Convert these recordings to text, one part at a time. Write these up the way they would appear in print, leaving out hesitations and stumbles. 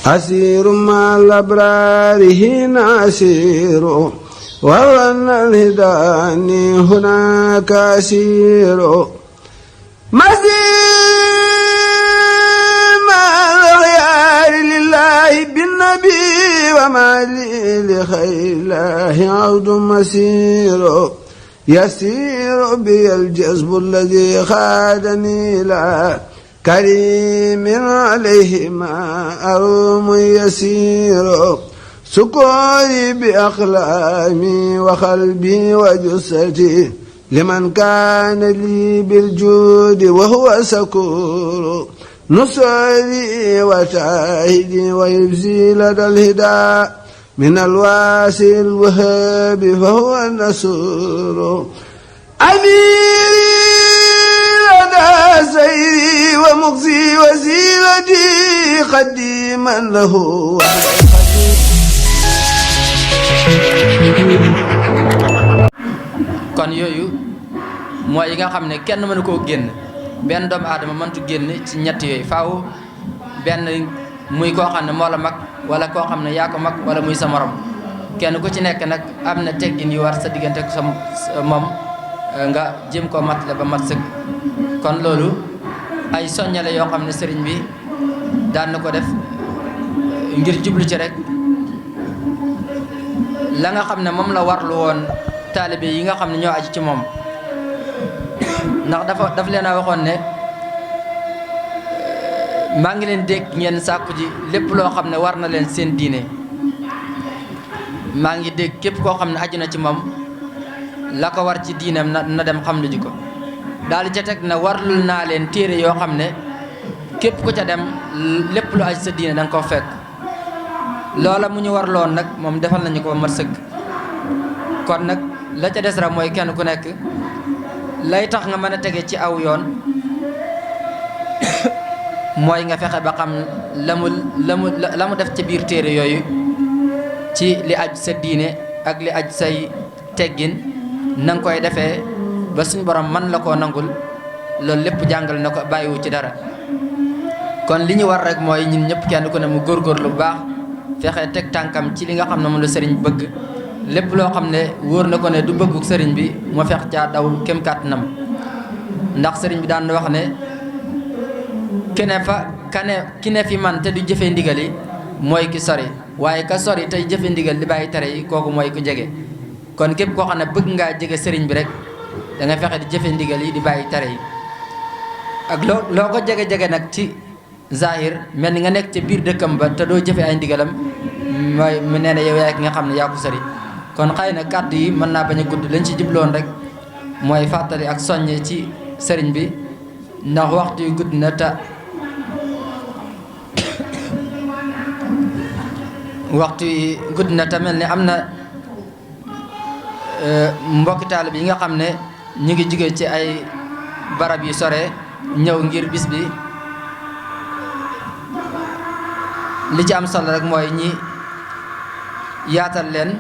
أسير مع الأبرار هنا أسير وأن الهداني هناك أسير مسير مع الخيار لله بالنبي وما لي لخير الله عود مسير يسير بي الجذب الذي خادني لا كريم عليه ما أروم يسير سكوري بأقلامي وقلبي وجسدي لمن كان لي بالجود وهو سكور نصري وتعهدي ويبزي لدى الهدى من الواسع الوهاب فهو النصور أميري لدى سيري ومغزي وسيلتي قديما له kon yooyu mooy yi nga xam ne kenn mënu koo génn benn doomu aadama mëntu génn ci ñett yooyu faaw benn muy koo xam ne moo la mag wala koo xam ne yaa ko mag wala muy sa morom kenn ku ci nekk nag am na teggin yu war sa diggante ak sa moom nga jëm koo matale ba mat sëkk kon loolu ay soññale yoo xam ne sëriñ bi daan na ko def ngir jublu ci rek la nga xam ne moom la warlu woon taalibe yi nga xam ne ñoo aju ci moom ndax daf leen a waxoon ne maa ngi leen dégg ngeen sàkku ji lépp loo xam ne war na leen seen diine maa ngi dégg képp koo xam ne aju na ci moom la ko war ci diineem na dem xam lu ji ko daal di ca teg na warlul naa leen téere yoo xam ne képp ku ca dem lépp lu aju sa diine da nga ko fekk loola mu ñu warloon nag moom defal nañu ko mat sëkk kon nag la ca des rek mooy kenn ku nekk lay tax nga mën a tege ci aw yoon mooy nga fexe ba xam la mu def ci biir téere yooyu ci li aj sa diine ak li aj say teggin na nga koy defee ba suñu borom man la koo nangul loolu lépp jàngal na ko bàyyiwu ci dara kon li ñu war rek mooy ñun ñëpp kenn ku ne mu góorgóorlu bu baax fexe teg tànkam ci li nga xam ne moom la sëriñ bëgg lépp loo xam ne wóor na ko ne du bëggu sëriñ bi mu fex caa daw kem kàttanam ndax sëriñ bi daan wax ne ki ne fi man te du jëfee ndigal yi mooy ki sori waaye ka sori tey jëfe ndigal di bàyyi tere yi kooku mooy ku jege kon képp koo xam ne bëgg ngaa jege sëriñ bi rek da nga fexe di jëfe ndigal yi di bàyyi tere yi ak loo ko jege-jege nag ci zahir mel ni nga nekk ca biir dëkkam ba te doo jëfe ay ndigalam mooy mu nee na yow yaay ki nga xam ne yaa ko sori kon xëy na kàddu yi mën naa bañ a gudd lañ ci jubloon rek mooy fàttali ak soññe ci sëriñ bi ndax waxtu yu gudd na te waxtu yi gudd na te mel ni am na mbokki taalib yi nga xam ne ñu ngi jóge ci ay barab yu sore ñëw ngir bis bi li ci am solo rek mooy ñi yaatal leen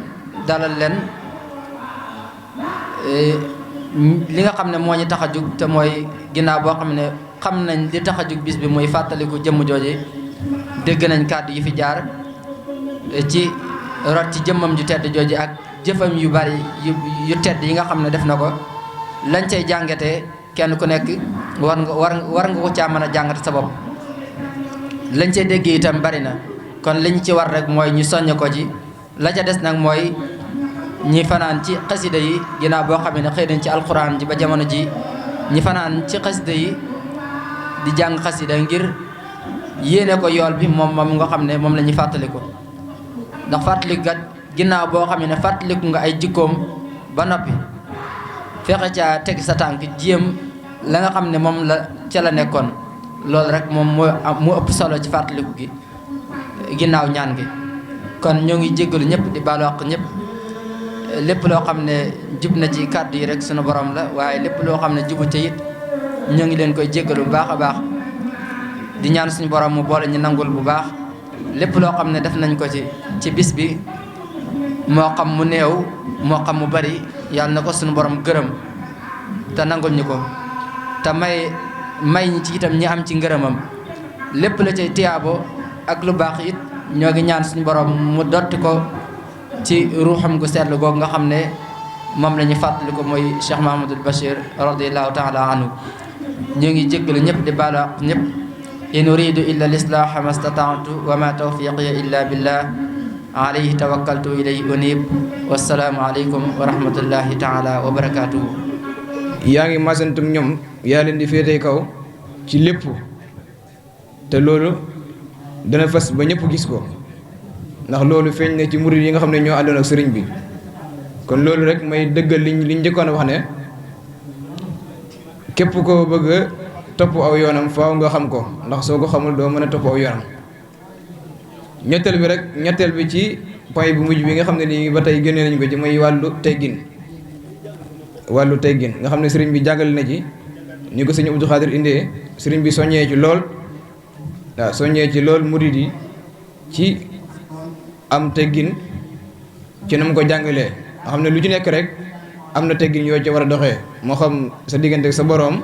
dalal leen li nga xam ne moo ñu tax a jug te mooy ginnaaw boo xam ne xam nañ li tax a jug bis bi muy fàttaliku jëmm jooje dégg nañ kàddu yi fi jaar ci rot ci jëmmam ju tedd jooje ak jëfam yu bari yu tedd yi nga xam ne def na ko lañ cay jàngatee kenn ku nekk war nga ko caa mën a jàngat sa bopp lañ cay déggee itam bari na kon liñ ci war rek mooy ñu soññ ko ci la ca des nag mooy ñi fanaan ci xasida yi ginnaaw boo xam ne xëy nañ ci alxuraan ji ba jamono ji ñi fanaan ci xasida yi di jàng xasida ngir yéene ko yool bi moom nga xam ne moom la ñuy fàttaliku ndax fàttaliku kat ginnaaw boo xam ne fàttaliku nga ay jikkoom ba noppi fexe caa teg sa tànk jéem la nga xam ne moom la ca la nekkoon loolu rek moom moo ëpp solo ci fàttaliku gi ginnaaw ñaan gi kon ñoo ngi jéggalu ñëpp di baalu àq ñëpp lépp loo xam ne jub na ci kàddu yi rek sunu borom la waaye lépp loo xam ne jubu ca it ñoo ngi leen koy jéggalu bu baax a baax di ñaan suñu borom mu boole ñu nangul bu baax lépp loo xam ne def nañ ko ci bis bi moo xam mu néew moo xam mu bari yàlla na ko suñu borom gërëm te nangul ñu ko te may ñi ci itam ñi am ci ngërëmam lépp la cay tiyaabo ak lu baax it ñoo ngi ñaan suñu borom mu dotti ko ci ruuxam gu seetlu googu nga xam ne moom la ñu fàttali ko mooy Cheikh Mahamadul Bachir radiallahu taala anhu ñoo ngi jéggalu ñëpp di baalu àq ñëpp in uridu illa lislaaha ma stataatu wa ma tawfiqiya illa billah alayhi tawakkaltu ilayhi unib wassalaamu aleykum wa rahmatullahi taala wa barakatuhu. yaa ngi masantum ñoom yaa leen di féetee kaw ci lépp te loolu dana fas ba ñëpp gis ko ndax loolu feeñ na ci murid yi nga xam ne ñoo àndoon ak sëriñ bi kon loolu rek may dëggal liñ njëkkoon a wax ne képp koo bëgg a topp aw yoonam faaw nga xam ko ndax soo ko xamul doo mën a topp aw yoonam. ñetteel bi ci point bu mujj bi nga xam ne nii ba tey génnee nañ ko ci mooy wàllu teggin nga xam ne sëriñ bi jàngale na ci ni ko sëñ Abdou Khadir indee sëriñ bi soññee ci lool murid yi ci am teggin ci na mu ko jàngalee nga xam ne lu ci nekk rek am na teggin yoo ci war a doxee moo xam sa diggante ak sa boroom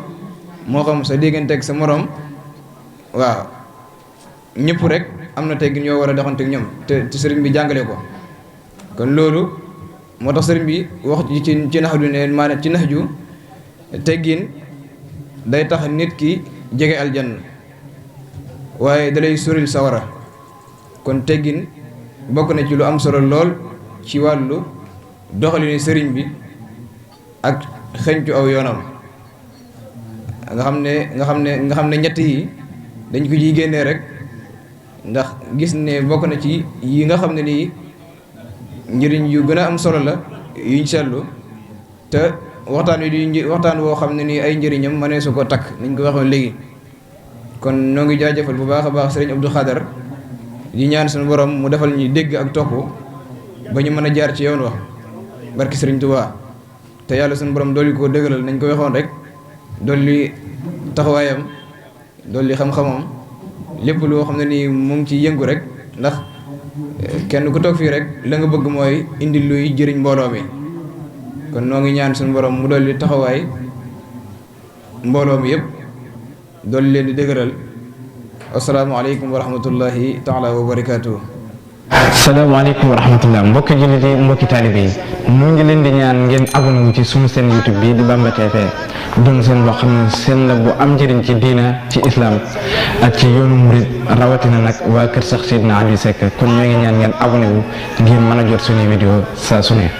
moo xam sa diggante ak sa moroom waaw ñëpp rek am na teggin yoo war a doxante ak ñoom te sëriñ bi jàngale ko kon loolu moo tax sëriñ bi wax ci nax du ne maanaam ci nax ju teggin day tax nit ki jege aljanna waaye dalay soril sawara kon teggin bokk na ci lu am solo lool ci wàllu doxalinu sëriñ bi ak xëñtu aw yoonam nga xam ne ñett yi dañ ko ciy génnee rek ndax gis ne bokk na ci yi nga xam ne nii njëriñ yu gën a am solo la yuñ seetlu te waxtaan woo xam ne nii ay njëriñam mënee su ko takk niñ ko waxoon léegi kon noo ngi jaajëfal bu baax a baax sëriñ Abdou Khader di ñaan suñu borom mu defal ñu dégg ak topp ba ñu mën a jaar ci yoon wax barki sëriñ Touba te yàlla suñu borom dolli ko dëgëral nañ ko waxoon rek dolli taxawaayam dolli xam-xamam lépp loo xam ne nii mu ngi ci yëngu rek ndax kenn ku toog fii rek la nga bëgg mooy indi luy jëriñ mbooloo mi kon noo ngi ñaan suñu borom mu dolli taxawaay mbooloo mi yëpp dolli leen di dëgëral asalaamaaleykum wa rahmatullahi taala wa barakaatuhu. salaamaaleykum wa rahmatullah mbokki jullit yi mbokki taalibe yi mu ngi leen di ñaan ngeen abonné wu ci suñu seen YouTube bi di Bamba TV doon seen boo xam ne seen la bu am njëriñ ci diina ci islam ak ci yoonu murid rawatina nag waa kër Cheikh Seydina Aliou Seck kon ñoo ngi ñaan ngeen abonné wu ngeen mën a jot suñuy vidéo saa su ne